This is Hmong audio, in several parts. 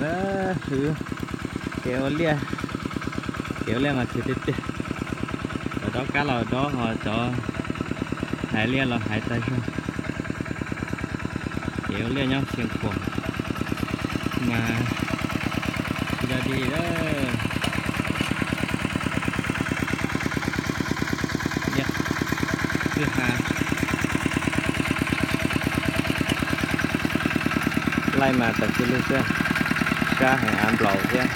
Hwv, kev ua liaj, kev ua liaj mas khwv tiag tiag. Cov dob kab los dob, ho cov hais liaj los hais tag zog. Kev ua liaj nyob Xeev Khuam mas tsis dog dig lawm. Liaj kwj ha, laij mas tawm tsis lug xwb, sab heev, av nplaum thiab.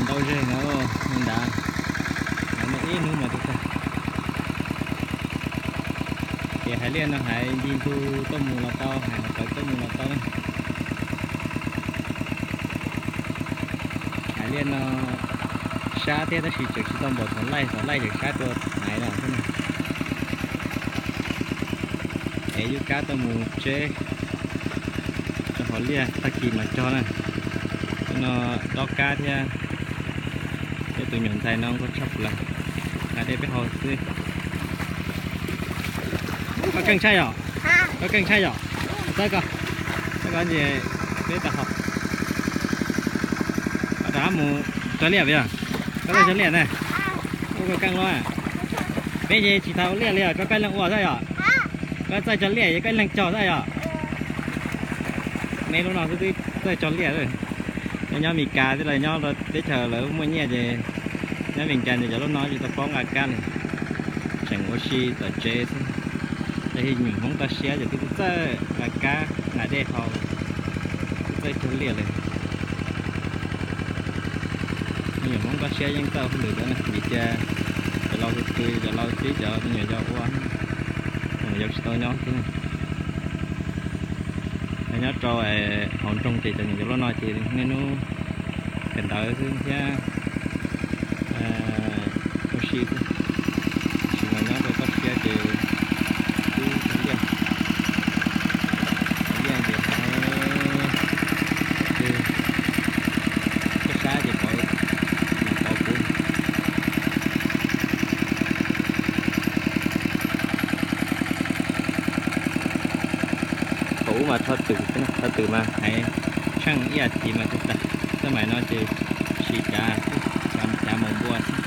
Ntau zeg no, li ntawd, hais muaj ib hnub mas twb tag. Ces hais liaj no hais ncig ntug tuaj mus los tau, hais hauv plawv tuaj mus los tau na. Hais liaj no sab thiab tab sis tseem tsis tau npaum thaum laij, thaum laij tseem sab dua hais no xwb na. Es yub kab tuaj mus tseb rau hauv liaj, tag kis mas cog na. Hnub no dob kab thiab, peb tus nyuam ntxhais no nquag tshaj plaws, nqa dej peb haus xwb. Koj keej tshaj yom? Koj keej tshaj yom? Txawb ko, txawb ko ces peb tau haus. Koj rov qab mus cog liaj puas yog? Koj txawj cog liaj na. Ua koj keej luaj. Peb ces tsis tau ua liaj li os, tso koj ib leeg ua xwb yom? Koj txawj cog liaj es koj ib leeg cog xwb yom? Neb lub no xwb twb txawj cog liaj lawm. Nyob Mes Kas thiab los nyob rau teb chaws lawv muaj nyiaj ces, nyob Mes Kas ces cov lub no tsis tau paub nqa kab li, tseem ua si tom tsev xwb. Tab sis me nyuam Hmoob toj siab ces twb txawj nqa kab nqa dej haus, twb txawj cog liaj li. Me nyuam Hmoob toj siab yeej txawj hauj lwm ntawd na, vim tias cov laus tus twg cov laus txib cov me nyuam yau ua, me nyuam yau tsis tau nyob xwb. Nyob rau hauv nroog ces cov me nyuam yau loj no ces niaj hnub kawm ntawv xwb thiab ua si xwb. Tab sis mas nyob rau toj siab ces twb cog liaj, cog liaj ces hais, twb sab ces pov, mas pov kuv. Thaum ub mas rho twm, rho twm mas hais tsheej ib as thiv mas twb tag. Xab maim no ces siv cav, cav mus npua xwb.